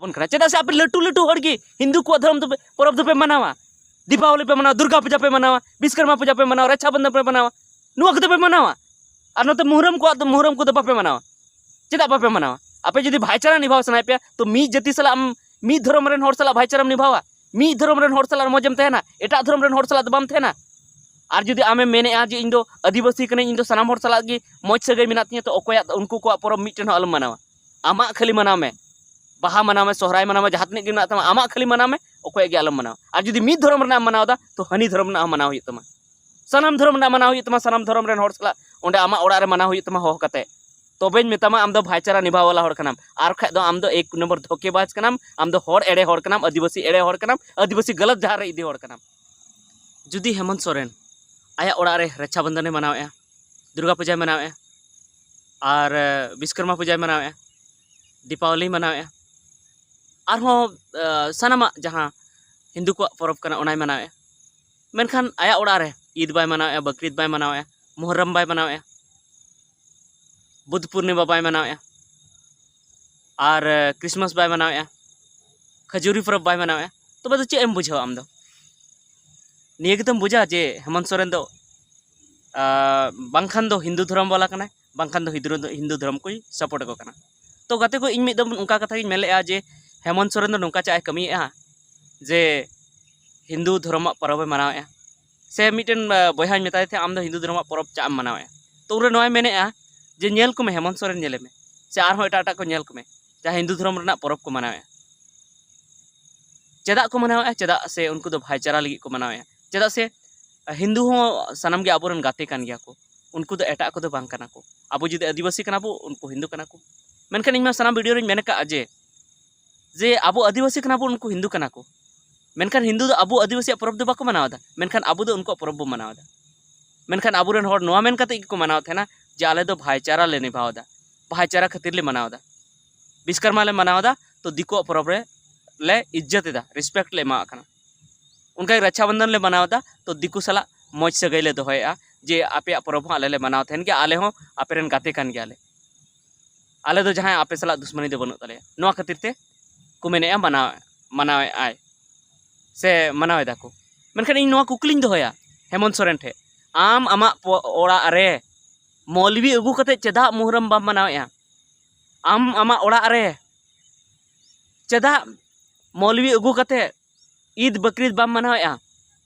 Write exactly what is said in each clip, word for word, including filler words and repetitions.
ᱵᱚᱱ ᱠᱟᱱᱟ᱾ ᱪᱮᱫᱟᱜ ᱥᱮ ᱟᱯᱮ ᱞᱟᱹᱴᱩ ᱞᱟᱹᱴᱩ ᱦᱚᱲ ᱜᱮ ᱦᱤᱱᱫᱩ ᱠᱚᱣᱟᱜ ᱫᱷᱚᱨᱚᱢ ᱫᱚᱯᱮ, ᱯᱚᱨᱚᱵᱽ ᱫᱚᱯᱮ ᱢᱟᱱᱟᱣᱟ, ᱫᱤᱯᱟᱵᱚᱞᱤ ᱯᱮ ᱢᱟᱱᱟᱣᱟ, ᱫᱩᱨᱜᱟ ᱯᱩᱡᱟ ᱯᱮ ᱢᱟᱱᱟᱣᱟ, ᱵᱤᱥᱠᱚᱨᱢᱟ ᱯᱩᱡᱟ ᱯᱮ ᱢᱟᱱᱟᱣᱟ, ᱨᱟᱠᱷᱟ ᱵᱚᱱᱫᱷᱚᱱ ᱯᱮ ᱢᱟᱱᱟᱣᱟ, ᱱᱚᱣᱟ ᱠᱚᱫᱚ ᱯᱮ ᱢᱟᱱᱟᱣᱟ᱾ ᱟᱨ ᱱᱚᱛᱮ ᱢᱩᱦᱨᱚᱢ ᱠᱚᱣᱟᱜ ᱫᱚ, ᱢᱩᱦᱨᱚᱢ ᱠᱚᱫᱚ ᱵᱟᱯᱮ ᱢᱟᱱᱟᱣᱟ᱾ ᱪᱮᱫᱟᱜ ᱵᱟᱯᱮ ᱢᱟᱱᱟᱣᱟ? ᱟᱯᱮ ᱡᱩᱫᱤ ᱵᱷᱟᱭᱪᱟᱨᱟ ᱱᱤᱵᱷᱟᱣ ᱥᱟᱱᱟᱭᱮᱫ ᱯᱮᱭᱟ, ᱛᱚ ᱢᱤᱫ ᱡᱟᱹᱛᱤ ᱥᱟᱞᱟᱜ ᱟᱢ, ᱢᱤᱫ ᱫᱷᱚᱨᱚᱢ ᱨᱮᱱ ᱦᱚᱲ ᱥᱟᱞᱟᱜ ᱵᱷᱟᱭᱪᱟᱨᱟᱢ ᱱᱤᱵᱷᱟᱣᱟ, ᱢᱤᱫ ᱫᱷᱚᱨᱚᱢ ᱨᱮᱱ ᱦᱚᱲ ᱥᱟᱞᱟᱜ ᱢᱚᱡᱮᱢ ᱛᱟᱦᱮᱱᱟ, ᱮᱴᱟᱜ ᱫᱷᱚᱨᱚᱢ ᱨᱮᱱ ᱦᱚᱲ ᱥᱟᱞᱟᱜ ᱫᱚ ᱵᱟᱢ ᱛᱟᱦᱮᱱᱟ᱾ ᱟᱨ ᱡᱩᱫᱤ ᱟᱢᱮᱢ ᱢᱮᱱᱮᱫᱼᱟ ᱡᱮ ᱤᱧ ᱫᱚ ᱟᱹᱫᱤᱵᱟᱹᱥᱤ ᱠᱟᱹᱱᱟᱹᱧ, ᱤᱧ ᱫᱚ ᱥᱟᱱᱟᱢ ᱦᱚᱲ ᱥᱟᱞᱟᱜ ᱜᱮ ᱢᱚᱡᱽ ᱥᱟᱹᱜᱟᱹᱭ ᱢᱮᱱᱟᱜ ᱛᱤᱧᱟᱹ, ᱛᱚ ᱚᱠᱚᱭᱟᱜ, ᱩᱱᱠᱩ ᱠᱚᱣᱟᱜ ᱯᱚᱨᱚᱵᱽ ᱢᱤᱫᱴᱮᱱ ᱦᱚᱸ ᱟᱞᱚᱢ ᱢᱟᱱᱟᱣᱟ᱾ ᱟᱢᱟᱜ ᱠᱷᱟᱹᱞᱤ ᱢᱟᱱᱟᱣ ᱢᱮ, ᱵᱟᱦᱟ ᱢᱟᱱᱟᱣ ᱢᱮ, ᱥᱚᱦᱨᱟᱭ ᱢᱟᱱᱟᱣ ᱢᱮ, ᱡᱟᱦᱟᱸ ᱛᱤᱱᱟᱹᱜ ᱜᱮ ᱢᱮᱱᱟᱜ ᱛᱟᱢᱟ, ᱟᱢᱟᱜ ᱠᱷᱟᱹᱞᱤ ᱢᱟᱱᱟᱣ ᱢᱮ, ᱚᱠᱚᱭᱟᱜ ᱜᱮ ᱟᱞᱚᱢ ᱢᱟᱱᱟᱣᱟ᱾ ᱟᱨ ᱡᱩᱫᱤ ᱢᱤᱫ ᱫᱷᱚᱨᱚᱢ ᱨᱮᱱᱟᱜ ᱮᱢ ᱢᱟᱱᱟᱣ ᱮᱫᱟ, ᱛᱚ ᱦᱟᱹᱱᱤ ᱫᱷᱚᱨᱚᱢ ᱨᱮᱱᱟᱜ ᱦᱚᱸ ᱢᱟᱱᱟᱣ ᱦᱩᱭᱩᱜ ᱛᱟᱢᱟ, ᱥᱟᱱᱟᱢ ᱫᱷᱚᱨᱚᱢ ᱨᱮᱱᱟᱜ ᱦᱚᱸ ᱢᱟᱱᱟᱣ ᱦᱩᱭᱩᱜ ᱛᱟᱢᱟ, ᱥᱟᱱᱟᱢ ᱫᱷᱚᱨᱚᱢ ᱨᱮᱱ ᱦᱚᱲ ᱥᱟᱞᱟᱜ ᱚᱸᱰᱮ ᱟᱢᱟᱜ ᱚᱲᱟᱜ ᱨᱮ ᱢᱟᱱᱟᱣ ᱦᱩᱭᱩᱜ ᱛᱟᱢᱟ ᱦᱚᱦᱚ ᱠᱟᱛᱮ᱾ ᱛᱚᱵᱮᱧ ᱢᱮᱛᱟᱢᱟ ᱟᱢ ᱫᱚ ᱵᱷᱟᱭᱪᱟᱨᱟ ᱱᱤᱵᱷᱟᱣ ᱣᱟᱞᱟ ᱦᱚᱲ ᱠᱟᱱᱟᱢ, ᱟᱨ ᱵᱟᱠᱷᱟᱡ ᱫᱚ ᱟᱢ ᱫᱚ ᱮᱠ ᱱᱚᱢᱵᱚᱨ ᱫᱷᱳᱠᱮᱵᱟᱡᱽ ᱠᱟᱱᱟᱢ, ᱟᱢ ᱫᱚ ᱦᱚᱲ ᱮᱲᱮ ᱦᱚᱲ ᱠᱟᱱᱟᱢ, ᱟᱹᱫᱤᱵᱟᱹᱥᱤ ᱮᱲᱮ ᱦᱚᱲ ᱠᱟᱱᱟᱢ, ᱟᱹᱫᱤᱵᱟᱹᱥᱤ ᱜᱟᱞᱟᱛ ᱰᱟᱦᱟᱨ ᱨᱮ ᱤᱫᱤ ᱦᱚᱲ ᱠᱟᱱᱟᱢ᱾ ᱡᱩᱫᱤ ᱦᱮᱢᱚᱱᱛ ᱥᱚᱨᱮᱱ ᱟᱭᱟᱜ ᱚᱲᱟᱜ ᱨᱮ ᱨᱟᱠᱷᱟ ᱵᱚᱱᱫᱷᱚᱱᱮ ᱢᱟᱱᱟᱣᱮᱫᱼᱟ, ᱫᱩᱨᱜᱟ ᱯᱩᱡᱟᱭ ᱢᱟᱱᱟᱣᱮᱫᱼᱟ, ᱟᱨ ᱵᱤᱥᱠᱚᱨᱢᱟ ᱯᱩᱡᱟᱭ ᱢᱟᱱᱟᱣᱮᱫᱼᱟ, ᱫᱤᱯᱟᱵᱚᱞᱤᱭ ᱢᱟᱱᱟᱣᱮᱫᱼᱟ, ᱟᱨᱦᱚᱸ ᱥᱟᱱᱟᱢᱟᱜ ᱡᱟᱦᱟᱸ ᱦᱤᱱᱫᱩ ᱠᱚᱣᱟᱜ ᱯᱚᱨᱚᱵᱽ ᱠᱟᱱᱟ ᱚᱱᱟᱭ ᱢᱟᱱᱟᱣᱮᱫᱼᱟ, ᱢᱮᱱᱠᱷᱟᱱ ᱟᱭᱟᱜ ᱚᱲᱟᱜ ᱨᱮ ᱤᱫ ᱵᱟᱭ ᱢᱟᱱᱟᱣᱮᱫᱼᱟ, ᱵᱟᱠᱨᱤᱫ ᱵᱟᱭ ᱢᱟᱱᱟᱣᱮᱫᱼᱟ, ᱢᱚᱦᱚᱨᱨᱚᱢ ᱵᱟᱭ ᱢᱟᱱᱟᱣᱮᱫᱼᱟ, ᱵᱩᱫᱷ ᱯᱩᱨᱱᱤᱢᱟ ᱵᱟᱭ ᱢᱟᱱᱟᱣᱮᱫᱼᱟ, ᱟᱨ ᱠᱨᱤᱥᱢᱟᱥ ᱵᱟᱭ ᱢᱟᱱᱟᱣᱮᱫᱼᱟ, ᱠᱷᱟᱹᱡᱩᱨᱤ ᱯᱚᱨᱚᱵᱽ ᱵᱟᱭ ᱢᱟᱱᱟᱣᱮᱫᱼᱟ, ᱛᱚᱵᱮ ᱫᱚ ᱪᱮᱫ ᱮᱢ ᱵᱩᱡᱷᱟᱹᱣᱟ ᱟᱢ ᱫᱚ? ᱱᱤᱭᱟᱹ ᱜᱮᱛᱚᱢ ᱵᱩᱡᱟ ᱡᱮ ᱦᱮᱢᱚᱱᱛ ᱥᱚᱨᱮᱱ ᱫᱚ ᱵᱟᱝᱠᱷᱟᱱ ᱫᱚ ᱦᱤᱱᱫᱩ ᱫᱷᱚᱨᱚᱢ ᱵᱟᱞᱟ ᱠᱟᱱᱟᱭ, ᱵᱟᱝᱠᱷᱟᱱ ᱫᱚ ᱦᱤᱱᱫᱩ ᱫᱷᱚᱨᱚᱢ ᱠᱚᱭ ᱥᱟᱯᱳᱨᱴ ᱟᱠᱚ ᱠᱟᱱᱟ᱾ ᱛᱚ ᱜᱟᱛᱮ ᱠᱚ, ᱤᱧ ᱢᱤᱫ ᱫᱚᱢ ᱚᱱᱠᱟ ᱠᱟᱛᱷᱟ ᱜᱤᱧ ᱢᱮᱱ ᱞᱮᱫᱼᱟ ᱡᱮ ᱦᱮᱢᱚᱱᱛ ᱥᱚᱨᱮᱱ ᱫᱚ ᱱᱚᱝᱠᱟ ᱪᱮᱫ ᱮ ᱠᱟᱹᱢᱤᱭᱮᱫᱼᱟ ᱡᱮ ᱦᱤᱱᱫᱩ ᱫᱷᱚᱨᱚᱢᱟᱜ ᱯᱚᱨᱚᱵᱽ ᱮ ᱢᱟᱱᱟᱣᱮᱫᱼᱟ᱾ ᱥᱮ ᱢᱤᱫᱴᱮᱱ ᱵᱚᱭᱦᱟᱧ ᱢᱮᱛᱟᱭ ᱛᱟᱦᱮᱸᱫ, ᱟᱢ ᱫᱚ ᱦᱤᱱᱫᱩ ᱫᱷᱚᱨᱚᱢᱟᱜ ᱯᱚᱨᱚᱵᱽ ᱪᱮᱫ ᱮᱢ ᱢᱟᱱᱟᱣᱮᱫᱼᱟ? ᱛᱚ ᱩᱱᱨᱮ ᱱᱚᱣᱟᱭ ᱢᱮᱱᱮᱫᱼᱟ ᱡᱮ ᱧᱮᱞ ᱠᱚᱢᱮ, ᱦᱮᱢᱚᱱᱛ ᱥᱚᱨᱮᱱ ᱧᱮᱞᱮ ᱢᱮ, ᱥᱮ ᱟᱨᱦᱚᱸ ᱮᱴᱟᱜ ᱮᱴᱟᱜ ᱠᱚ ᱧᱮᱞ ᱠᱚᱢᱮ, ᱡᱟᱦᱟᱸ ᱦᱤᱱᱫᱩ ᱫᱷᱚᱨᱚᱢ ᱨᱮᱱᱟᱜ ᱯᱚᱨᱚᱵᱽ ᱠᱚ ᱢᱟᱱᱟᱣᱮᱫᱼᱟ᱾ ᱪᱮᱫᱟᱜ ᱠᱚ ᱢᱟᱱᱟᱣᱮᱫᱼᱟ? ᱪᱮᱫᱟᱜ ᱥᱮ ᱩᱱᱠᱩ ᱫᱚ ᱵᱷᱟᱭᱪᱟᱨᱟ ᱞᱟᱹᱜᱤᱫ ᱠᱚ ᱢᱟᱱᱟᱣᱮᱫᱼᱟ᱾ ᱪᱮᱫᱟᱜ ᱥᱮ ᱦᱤᱱᱫᱩ ᱦᱚᱸ ᱥᱟᱱᱟᱢ ᱜᱮ ᱟᱵᱚᱨᱮᱱ ᱜᱟᱛᱮ ᱠᱟᱱ ᱜᱮᱭᱟ ᱠᱚ, ᱩᱱᱠᱩ ᱫᱚ ᱮᱴᱟᱜ ᱠᱚᱫᱚ ᱵᱟᱝ ᱠᱟᱱᱟ ᱠᱚ᱾ ᱟᱵᱚ ᱡᱩᱫᱤ ᱟᱹᱫᱤᱵᱟᱹᱥᱤ ᱠᱟᱱᱟ ᱵᱚ, ᱩᱱᱠᱩ ᱦᱤᱱᱫᱩ ᱠᱟᱱᱟ ᱠᱚ᱾ ᱢᱮᱱᱠᱷᱟᱱ ᱤᱧ ᱢᱟ ᱥᱟᱱᱟᱢ ᱵᱷᱤᱰᱤᱭᱳ ᱨᱤᱧ ᱢᱮᱱ ᱟᱠᱟᱫᱼᱟ ᱡᱮ ᱡᱮ ᱟᱵᱚ ᱟᱹᱫᱤᱵᱟᱹᱥᱤ ᱠᱟᱱᱟ ᱵᱚᱱ, ᱩᱱᱠᱩ ᱦᱤᱱᱫᱩ ᱠᱟᱱᱟ ᱠᱚ, ᱢᱮᱱᱠᱷᱟᱱ ᱦᱤᱱᱫᱩ ᱫᱚ ᱟᱵᱚ ᱟᱹᱫᱤᱵᱟᱹᱥᱤᱭᱟᱜ ᱯᱚᱨᱚᱵᱽ ᱫᱚ ᱵᱟᱠᱚ ᱢᱟᱱᱟᱣ ᱮᱫᱟ, ᱢᱮᱱᱠᱷᱟᱱ ᱟᱵᱚ ᱫᱚ ᱩᱱᱠᱩᱣᱟᱜ ᱯᱚᱨᱚᱵᱽ ᱵᱚ ᱢᱟᱱᱟᱣ ᱮᱫᱟ᱾ ᱢᱮᱱᱠᱷᱟᱱ ᱟᱵᱚᱨᱮᱱ ᱦᱚᱲ ᱱᱚᱣᱟ ᱢᱮᱱ ᱠᱟᱛᱮ ᱜᱮᱠᱚ ᱢᱟᱱᱟᱣ ᱛᱟᱦᱮᱱᱟ ᱡᱮ ᱟᱞᱮ ᱫᱚ ᱵᱷᱟᱭᱪᱟᱨᱟ ᱞᱮ ᱱᱤᱵᱷᱟᱣ ᱮᱫᱟ, ᱵᱷᱟᱭᱪᱟᱨᱟ ᱠᱷᱟᱹᱛᱤᱨ ᱞᱮ ᱢᱟᱱᱟᱣ ᱮᱫᱟ, ᱵᱤᱥᱠᱚᱨᱢᱟ ᱞᱮ ᱢᱟᱱᱟᱣ ᱮᱫᱟ, ᱛᱚ ᱫᱤᱠᱩᱣᱟᱜ ᱯᱚᱨᱚᱵᱽ ᱨᱮ ᱞᱮ ᱤᱡᱽᱡᱚᱛ ᱮᱫᱟ, ᱨᱮᱥᱯᱮᱠᱴ ᱞᱮ ᱮᱢᱟᱣᱟᱜ ᱠᱟᱱᱟ᱾ ᱚᱱᱠᱟᱜᱮ ᱨᱟᱠᱷᱟ ᱵᱚᱱᱫᱷᱚᱱ ᱞᱮ ᱢᱟᱱᱟᱣ ᱮᱫᱟ, ᱛᱚ ᱫᱤᱠᱩ ᱥᱟᱞᱟᱜ ᱢᱚᱡᱽ ᱥᱟᱹᱜᱟᱹᱭ ᱞᱮ ᱫᱚᱦᱚᱭᱮᱫᱼᱟ ᱡᱮ ᱟᱯᱮᱭᱟᱜ ᱯᱚᱨᱚᱵᱽ ᱦᱚᱸ ᱟᱞᱮ ᱞᱮ ᱢᱟᱱᱟᱣ ᱛᱟᱦᱮᱱ ᱜᱮᱭᱟ, ᱟᱞᱮ ᱦᱚᱸ ᱟᱯᱮᱨᱮᱱ ᱜᱟᱛᱮ ᱠᱟᱱ ᱜᱮᱭᱟᱞᱮ, ᱟᱞᱮ ᱫᱚ ᱡᱟᱦᱟᱸᱭ ᱟᱯᱮ ᱥᱟᱞᱟᱜ ᱫᱩᱥᱢᱟᱱᱤ ᱫᱚ ᱵᱟᱹᱱᱩᱜ ᱛᱟᱞᱮᱭᱟ᱾ ᱱᱚᱣᱟ ᱠᱷᱟᱹᱛᱤᱨ ᱛᱮ ᱠᱚ ᱢᱮᱱᱮᱫᱼᱟ ᱢᱟᱱᱟᱣ, ᱢᱟᱱᱟᱣᱮᱫ ᱟᱭ ᱥᱮ ᱢᱟᱱᱟᱣ ᱮᱫᱟ ᱠᱚ᱾ ᱢᱮᱱᱠᱷᱟᱱ ᱤᱧ ᱱᱚᱣᱟ ᱠᱩᱠᱞᱤᱧ ᱫᱚᱦᱚᱭᱟ ᱦᱮᱢᱚᱱᱛ ᱥᱚᱨᱮᱱ ᱴᱷᱮᱱ, ᱟᱢ ᱟᱢᱟᱜ ᱯᱚ-, ᱚᱲᱟᱜ ᱨᱮ ᱢᱚᱞᱵᱤ ᱟᱹᱜᱩ ᱠᱟᱛᱮ ᱪᱮᱫᱟᱜ ᱢᱩᱦᱨᱚᱢ ᱵᱟᱢ ᱢᱟᱱᱟᱣᱮᱫᱼᱟ? ᱟᱢ ᱟᱢᱟᱜ ᱚᱲᱟᱜ ᱨᱮ ᱪᱮᱫᱟᱜ ᱢᱚᱞᱵᱤ ᱟᱹᱜᱩ ᱠᱟᱛᱮ ᱤᱫ ᱵᱟᱠᱨᱤᱫ ᱵᱟᱢ ᱢᱟᱱᱟᱣᱮᱫᱼᱟ?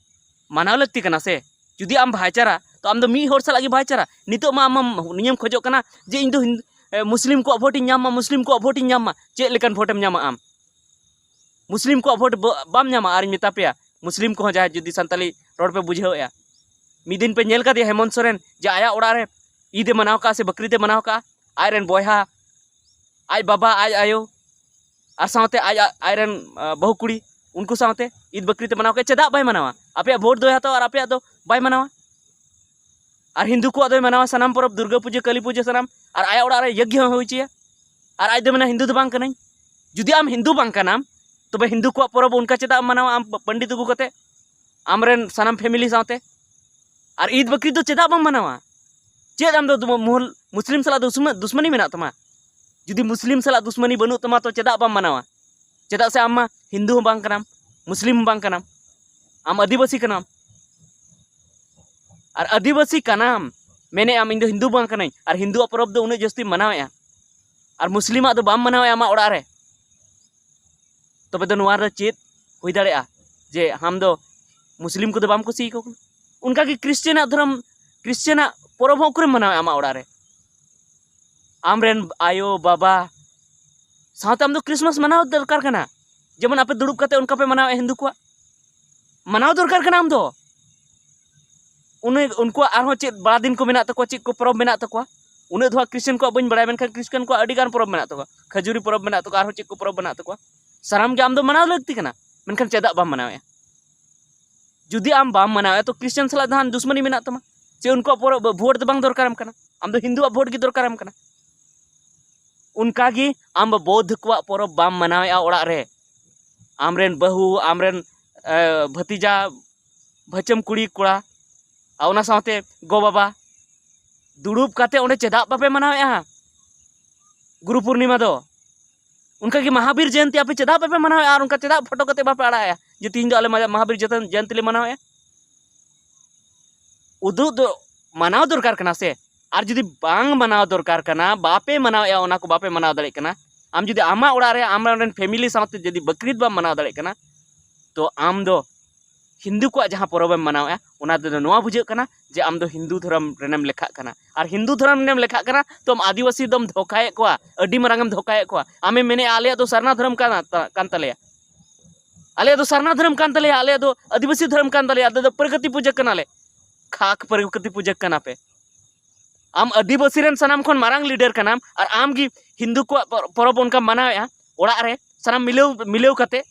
ᱢᱟᱱᱟᱣ ᱞᱟᱹᱠᱛᱤ ᱠᱟᱱᱟ ᱥᱮ? ᱡᱩᱫᱤ ᱟᱢ ᱵᱷᱟᱭᱪᱟᱨᱟ, ᱛᱚ ᱟᱢ ᱫᱚ ᱢᱤᱫ ᱦᱚᱲ ᱥᱟᱞᱟᱜ ᱜᱮ ᱵᱷᱟᱭᱪᱟᱨᱟ᱾ ᱱᱤᱛᱚᱜ ᱢᱟ ᱟᱢ ᱢᱟ ᱱᱤᱭᱟᱹᱢ ᱠᱷᱚᱡᱚᱜ ᱠᱟᱱᱟ ᱡᱮ ᱤᱧ ᱫᱚ ᱦᱤᱱ-, ᱮ, ᱢᱩᱥᱞᱤᱢ ᱠᱚᱣᱟᱜ ᱵᱷᱳᱴ ᱤᱧ ᱧᱟᱢ ᱢᱟ, ᱢᱩᱥᱞᱤᱢ ᱠᱚᱣᱟᱜ ᱵᱷᱳᱴ ᱤᱧ ᱧᱟᱢ ᱢᱟ᱾ ᱪᱮᱫ ᱞᱮᱠᱟᱱ ᱵᱷᱳᱴᱮᱢ ᱧᱟᱢᱟ ᱟᱢ? ᱢᱩᱥᱞᱤᱢ ᱠᱚᱣᱟᱜ ᱵᱷᱳᱴ ᱵᱟ-, ᱵᱟᱢ ᱧᱟᱢᱟ᱾ ᱟᱨᱤᱧ ᱢᱮᱛᱟ ᱯᱮᱭᱟ, ᱢᱩᱥᱞᱤᱢ ᱠᱚᱦᱚᱸ ᱡᱟᱦᱟᱸᱭ ᱡᱩᱫᱤ ᱥᱟᱱᱛᱟᱞᱤ ᱨᱚᱲ ᱯᱮ ᱵᱩᱡᱷᱟᱹᱣᱮᱫᱼᱟ, ᱢᱤᱫ ᱫᱤᱱ ᱯᱮ ᱧᱮᱞ ᱠᱟᱫᱮᱭᱟ ᱦᱮᱢᱚᱱᱛ ᱥᱚᱨᱮᱱ ᱡᱮ ᱟᱭᱟᱜ ᱚᱲᱟᱜ ᱨᱮ ᱤᱫ ᱮ ᱢᱟᱱᱟᱣ ᱠᱟᱜᱼᱟ ᱥᱮ ᱵᱟᱠᱨᱤᱫ ᱮ ᱢᱟᱱᱟᱣ ᱠᱟᱜᱼᱟ? ᱟᱡᱨᱮᱱ ᱵᱚᱭᱦᱟ, ᱟᱡ ᱵᱟᱵᱟ, ᱟᱡ ᱟᱭᱳ, ᱟᱨ ᱥᱟᱶᱛᱮ ᱟᱡ, ᱟᱡ, ᱟᱡᱨᱮᱱ, ᱟ, ᱵᱟᱹᱦᱩ ᱠᱩᱲᱤ, ᱩᱱᱠᱩ ᱥᱟᱶᱛᱮ ᱤᱫ ᱵᱟᱠᱨᱤᱫ ᱮ ᱢᱟᱱᱟᱣ ᱠᱮᱫ᱾ ᱪᱮᱫᱟᱜ ᱵᱟᱭ ᱢᱟᱱᱟᱣᱟ? ᱟᱯᱮᱭᱟᱜ ᱵᱷᱳᱴ ᱫᱚᱭ ᱦᱟᱛᱟᱣᱟ ᱟᱨ ᱟᱯᱮᱭᱟᱜ ᱫᱚ ᱵᱟᱭ ᱢᱟᱱᱟᱣᱟ? ᱟᱨ ᱦᱤᱱᱫᱩ ᱠᱚᱣᱟᱜ ᱫᱚᱭ ᱢᱟᱱᱟᱣᱟ ᱥᱟᱱᱟᱢ ᱯᱚᱨᱚᱵᱽ, ᱫᱩᱨᱜᱟᱹ ᱯᱩᱡᱟᱹ, ᱠᱟᱹᱞᱤ ᱯᱩᱡᱟᱹ, ᱥᱟᱱᱟᱢ, ᱟᱨ ᱟᱭᱟᱜ ᱚᱲᱟᱜ ᱨᱮ ᱭᱟᱜᱽᱭᱚ ᱦᱚᱸ ᱦᱩᱭ ᱦᱚᱪᱚᱭᱟ᱾ ᱟᱨ ᱟᱡ ᱫᱚ ᱢᱮᱱᱟ, "ᱦᱤᱱᱫᱩ ᱫᱚ ᱵᱟᱝ ᱠᱟᱹᱱᱟᱹᱧ᱾" ᱡᱩᱫᱤ ᱟᱢ ᱦᱤᱱᱫᱩ ᱵᱟᱝ ᱠᱟᱱᱟᱢ, ᱛᱚᱵᱮ ᱦᱤᱱᱫᱩ ᱠᱚᱣᱟᱜ ᱯᱚᱨᱚᱵᱽ ᱚᱱᱠᱟ ᱪᱮᱫᱟᱜ ᱮᱢ ᱢᱟᱱᱟᱣᱟ ᱟᱢ ᱯᱚᱱᱰᱤᱛ ᱟᱹᱜᱩ ᱠᱟᱛᱮ, ᱟᱢᱨᱮᱱ ᱥᱟᱱᱟᱢ ᱯᱷᱮᱢᱤᱞᱤ ᱥᱟᱶᱛᱮ? ᱟᱨ ᱤᱫ ᱵᱟᱠᱨᱤᱫ ᱫᱚ ᱪᱮᱫᱟᱜ ᱵᱟᱢ ᱢᱟᱱᱟᱣᱟ? ᱪᱮᱫ ᱟᱢ ᱫᱚ ᱫᱩ-, ᱢᱩᱦᱩᱞ-, ᱢᱩᱥᱞᱤᱢ ᱥᱟᱞᱟᱜ ᱫᱩᱥᱢᱟᱹ-, ᱫᱩᱥᱢᱟᱹᱱᱤ ᱢᱮᱱᱟᱜ ᱛᱟᱢᱟ? ᱡᱩᱫᱤ ᱢᱩᱥᱞᱤᱢ ᱥᱟᱞᱟᱜ ᱫᱩᱥᱢᱟᱹᱱᱤ ᱵᱟᱹᱱᱩᱜ ᱛᱟᱢᱟ, ᱛᱚ ᱪᱮᱫᱟᱜ ᱵᱟᱢ ᱢᱟᱱᱟᱣᱟ? ᱪᱮᱫᱟᱜ ᱥᱮ ᱟᱢ ᱢᱟ ᱦᱤᱱᱫᱩ ᱦᱚᱸ ᱵᱟᱝ ᱠᱟᱱᱟᱢ, ᱢᱩᱥᱞᱤᱢ ᱦᱚᱸ ᱵᱟᱝ ᱠᱟᱱᱟᱢ, ᱟᱢ ᱟᱹᱫᱤᱵᱟᱹᱥᱤ ᱠᱟᱱᱟᱢ᱾ ᱟᱨ ᱟᱹᱫᱤᱵᱟᱹᱥᱤ ᱠᱟᱱᱟᱢ, ᱢᱮᱱᱮᱫ ᱟᱢ, "ᱤᱧ ᱫᱚ ᱦᱤᱱᱫᱩ ᱵᱟᱝ ᱠᱟᱹᱱᱟᱹᱧ", ᱟᱨ ᱦᱤᱱᱫᱩᱣᱟᱜ ᱯᱚᱨᱚᱵᱽ ᱫᱚ ᱩᱱᱟᱹᱜ ᱡᱟᱹᱥᱛᱤᱢ ᱢᱟᱱᱟᱣᱮᱫᱼᱟ, ᱟᱨ ᱢᱩᱥᱞᱤᱢᱟᱜ ᱫᱚ ᱵᱟᱢ ᱢᱟᱱᱟᱣᱮᱫᱼᱟ ᱟᱢᱟᱜ ᱚᱲᱟᱜ ᱨᱮ, ᱛᱚᱵᱮ ᱫᱚ ᱱᱚᱣᱟ ᱨᱮ ᱪᱮᱫ ᱦᱩᱭ ᱫᱟᱲᱮᱭᱟᱜᱼᱟ ᱡᱮ ᱟᱢ ᱫᱚ ᱢᱩᱥᱞᱤᱢ ᱠᱚᱫᱚ ᱵᱟᱢ ᱠᱩᱥᱤᱭᱟᱠᱚ ᱠᱟᱱᱟ? ᱚᱱᱠᱟᱜᱮ ᱠᱷᱨᱤᱥᱪᱟᱱᱟᱜ ᱫᱷᱚᱨᱚᱢ, ᱠᱷᱨᱤᱥᱪᱟᱱᱟᱜ ᱯᱚᱨᱚᱵᱽ ᱦᱚᱸ ᱚᱠᱟᱨᱮᱢ ᱢᱟᱱᱟᱣᱮᱫᱼᱟ ᱟᱢᱟᱜ ᱚᱲᱟᱜ ᱨᱮ? ᱟᱢᱨᱮᱱ ᱟᱭᱳ, ᱵᱟᱵᱟ ᱥᱟᱶᱛᱮ ᱟᱢ ᱫᱚ ᱠᱨᱤᱥᱢᱟᱥ ᱢᱟᱱᱟᱣ ᱫᱚᱨᱠᱟᱨ ᱠᱟᱱᱟ᱾ ᱡᱮᱢᱚᱱ ᱟᱯᱮ ᱫᱩᱲᱩᱵ ᱠᱟᱛᱮ ᱚᱱᱠᱟ ᱯᱮ ᱢᱟᱱᱟᱣᱮᱫᱼᱟ ᱦᱤᱱᱫᱩ ᱠᱚᱣᱟᱜ, ᱢᱟᱱᱟᱣ ᱫᱚᱨᱠᱟᱨ ᱠᱟᱱᱟ ᱟᱢ ᱫᱚ᱾ ᱩᱱᱤ, ᱩᱱᱠᱩᱣᱟᱜ ᱟᱨᱦᱚᱸ ᱪᱮᱫ ᱵᱟᱲᱟ ᱫᱤᱱ ᱠᱚ ᱢᱮᱱᱟᱜ ᱛᱟᱠᱚᱣᱟ, ᱪᱮᱫ ᱠᱚ ᱯᱚᱨᱚᱵᱽ ᱢᱮᱱᱟᱜ ᱛᱟᱠᱚᱣᱟ, ᱩᱱᱟᱹᱜ ᱫᱚ ᱦᱟᱸᱜ ᱠᱷᱨᱤᱥᱪᱟᱱ ᱠᱚᱣᱟᱜ ᱵᱟᱹᱧ ᱵᱟᱲᱟᱭᱟ, ᱢᱮᱱᱠᱷᱟᱱ ᱠᱷᱨᱤᱥᱪᱟᱱ ᱠᱚᱣᱟᱜ ᱟᱹᱰᱤ ᱜᱟᱱ ᱯᱚᱨᱚᱵᱽ ᱢᱮᱱᱟᱜ ᱛᱟᱠᱚᱣᱟ, ᱠᱷᱟᱹᱡᱩᱨᱤ ᱯᱚᱨᱚᱵᱽ ᱢᱮᱱᱟᱜ ᱛᱟᱠᱚᱣᱟ, ᱟᱨᱦᱚᱸ ᱪᱮᱫ ᱠᱚ ᱯᱚᱨᱚᱵᱽ ᱢᱮᱱᱟᱜ ᱛᱟᱠᱚᱣᱟ᱾ ᱥᱟᱱᱟᱢ ᱜᱮ ᱟᱢ ᱫᱚ ᱢᱟᱱᱟᱣ ᱞᱟᱹᱠᱛᱤ ᱠᱟᱱᱟ, ᱢᱮᱱᱠᱷᱟᱱ ᱪᱮᱫᱟᱜ ᱵᱟᱢ ᱢᱟᱱᱟᱣᱮᱫᱼᱟ? ᱡᱩᱫᱤ ᱟᱢ ᱵᱟᱢ ᱢᱟᱱᱟᱣᱮᱫᱼᱟ, ᱛᱚ ᱠᱷᱨᱤᱥᱪᱟᱱ ᱥᱟᱞᱟᱜ ᱡᱟᱦᱟᱱ ᱫᱩᱥᱢᱟᱹᱱᱤ ᱢᱮᱱᱟᱜ ᱛᱟᱢᱟ, ᱥᱮ ᱩᱱᱠᱩᱣᱟᱜ ᱯᱚᱨᱚᱵᱽ, ᱵᱷᱳᱴ ᱫᱚ ᱵᱟᱝ ᱫᱚᱨᱠᱟᱨᱟᱢ ᱠᱟᱱᱟ, ᱟᱢ ᱫᱚ ᱦᱤᱱᱫᱩᱣᱟᱜ ᱵᱷᱳᱴ ᱜᱮ ᱫᱚᱨᱠᱟᱨᱟᱢ ᱠᱟᱱᱟ᱾ ᱚᱱᱠᱟᱜᱮ ᱟᱢ ᱵᱚᱣᱫᱷ ᱠᱚᱣᱟᱜ ᱯᱚᱨᱚᱵᱽ ᱵᱟᱢ ᱢᱟᱱᱟᱣᱮᱫᱼᱟ ᱚᱲᱟᱜ ᱨᱮ, ᱟᱢᱨᱮᱱ ᱵᱟᱹᱦᱩ, ᱟᱢᱨᱮᱱ, ᱮ, ᱵᱷᱟᱹᱛᱤᱡᱟ, ᱵᱷᱟᱹᱪᱟᱹᱢ ᱠᱩᱲᱤ ᱠᱚᱲᱟ, ᱟᱨ ᱚᱱᱟ ᱥᱟᱶᱛᱮ ᱜᱚ ᱵᱟᱵᱟ ᱫᱩᱲᱩᱵ ᱠᱟᱛᱮ ᱚᱸᱰᱮ ᱪᱮᱫᱟᱜ ᱵᱟᱯᱮ ᱢᱟᱱᱟᱣᱮᱫᱼᱟ ᱜᱩᱨᱩ ᱯᱩᱨᱱᱤᱢᱟ ᱫᱚ? ᱚᱱᱠᱟᱜᱮ ᱢᱟᱦᱟᱵᱤᱨ ᱡᱚᱭᱚᱱᱛᱤ ᱟᱯᱮ ᱪᱮᱫᱟᱜ ᱵᱟᱯᱮ ᱢᱟᱱᱟᱣᱮᱫᱼᱟ? ᱟᱨ ᱚᱱᱠᱟ ᱪᱮᱫᱟᱜ ᱯᱷᱳᱴᱳ ᱠᱟᱛᱮ ᱵᱟᱯᱮ ᱟᱲᱟᱜᱮᱫᱼᱟ ᱡᱮ ᱛᱤᱦᱤᱧ ᱫᱚ ᱟᱞᱮ ᱢᱟᱦᱟ- ᱢᱟᱦᱟᱵᱤᱨ ᱡᱚᱭᱚᱱ- ᱡᱚᱭᱚᱱᱛᱤ ᱞᱮ ᱢᱟᱱᱟᱣᱮᱫᱼᱟ? ᱩᱫᱩᱜ ᱫᱚ ᱢᱟᱱᱟᱣ ᱫᱚᱨᱠᱟᱨ ᱠᱟᱱᱟ ᱥᱮ᱾ ᱟᱨ ᱡᱩᱫᱤ ᱵᱟᱝ ᱢᱟᱱᱟᱣ ᱫᱚᱨᱠᱟᱨ ᱠᱟᱱᱟ, ᱵᱟᱯᱮ ᱢᱟᱱᱟᱣᱮᱫᱼᱟ, ᱚᱱᱟ ᱠᱚ ᱵᱟᱯᱮ ᱢᱟᱱᱟᱣ ᱫᱟᱲᱮᱭᱟᱜ ᱠᱟᱱᱟ, ᱟᱢ ᱡᱩᱫᱤ ᱟᱢᱟᱜ ᱚᱲᱟᱜ ᱨᱮ ᱟᱢ ᱨᱮᱱ ᱯᱷᱮᱢᱤᱞᱤ ᱥᱟᱶᱛᱮ ᱡᱩᱫᱤ ᱵᱟᱠᱨᱤᱫ ᱵᱟᱢ ᱢᱟᱱᱟᱣ ᱫᱟᱲᱮᱭᱟᱜ ᱠᱟᱱᱟ, ᱛᱚ ᱟᱢ ᱫᱚ ᱦᱤᱱᱫᱩ ᱠᱚᱣᱟᱜ ᱡᱟᱦᱟᱸ ᱯᱚᱨᱚᱵᱽ ᱮᱢ ᱢᱟᱱᱟᱣᱮᱫᱼᱟ, ᱚᱱᱟ ᱛᱮᱫᱚ ᱱᱚᱣᱟ ᱵᱩᱡᱷᱟᱹᱜ ᱠᱟᱱᱟ ᱡᱮ ᱟᱢ ᱫᱚ ᱦᱤᱱᱫᱩ ᱫᱷᱚᱨᱚᱢ ᱨᱮᱱᱮᱢ ᱞᱮᱠᱷᱟᱜ ᱠᱟᱱᱟ᱾ ᱟᱨ ᱦᱤᱱᱫᱩ ᱫᱷᱚᱨᱚᱢ ᱨᱮᱱᱮᱢ ᱞᱮᱠᱷᱟᱜ ᱠᱟᱱᱟ, ᱛᱚ ᱟᱢ ᱟᱹᱫᱤᱵᱟᱹᱥᱤ ᱫᱚᱢ ᱫᱷᱳᱠᱟᱭᱮᱫ ᱠᱚᱣᱟ, ᱟᱹᱰᱤ ᱢᱟᱨᱟᱝ ᱮᱢ ᱫᱷᱳᱠᱟᱭᱮᱫ ᱠᱚᱣᱟ᱾ ᱟᱢᱮᱢ ᱢᱮᱱᱮᱫᱼᱟ, "ᱟᱞᱮᱭᱟᱜ ᱫᱚ ᱥᱟᱨᱱᱟ ᱫᱷᱚᱨᱚᱢ ᱠᱟᱱᱟ, ᱠᱟᱱ ᱛᱟᱞᱮᱭᱟ, ᱟᱞᱮᱭᱟᱜ ᱫᱚ ᱥᱟᱨᱱᱟ ᱫᱷᱚᱨᱚᱢ ᱠᱟᱱ ᱛᱟᱞᱮᱭᱟ, ᱟᱞᱮᱭᱟᱜ ᱫᱚ ᱟᱹᱫᱤᱵᱟᱹᱥᱤ ᱫᱷᱚᱨᱚᱢ ᱠᱟᱱ ᱛᱟᱞᱮᱭᱟ, ᱟᱞᱮ ᱫᱚ ᱯᱨᱚᱠᱨᱤᱛᱤ ᱯᱩᱡᱟᱹ ᱠᱟᱱᱟᱞᱮ᱾" ᱠᱷᱟᱠ ᱯᱨᱚᱠᱨᱤᱛᱤ ᱯᱩᱡᱟᱹ ᱠᱟᱱᱟ ᱯᱮ᱾ ᱟᱢ ᱟᱹᱫᱤᱵᱟᱹᱥᱤ ᱨᱮᱱ ᱥᱟᱱᱟᱢ ᱠᱷᱚᱱ ᱢᱟᱨᱟᱝ ᱞᱤᱰᱟᱨ ᱠᱟᱱᱟᱢ, ᱟᱨ ᱟᱢ ᱜᱮ ᱦᱤᱱᱫᱩ ᱠᱚᱣᱟᱜ ᱯᱚᱨ- ᱯᱚᱨᱚᱵᱽ ᱚᱱᱠᱟᱢ ᱢᱟᱱᱟᱣᱮᱫᱼᱟ, ᱚᱲᱟᱜ ᱨᱮ ᱥᱟᱱᱟᱢ ᱢᱤᱞᱟᱹᱣ ᱢᱤᱞᱟᱹᱣ ᱠᱟᱛᱮ,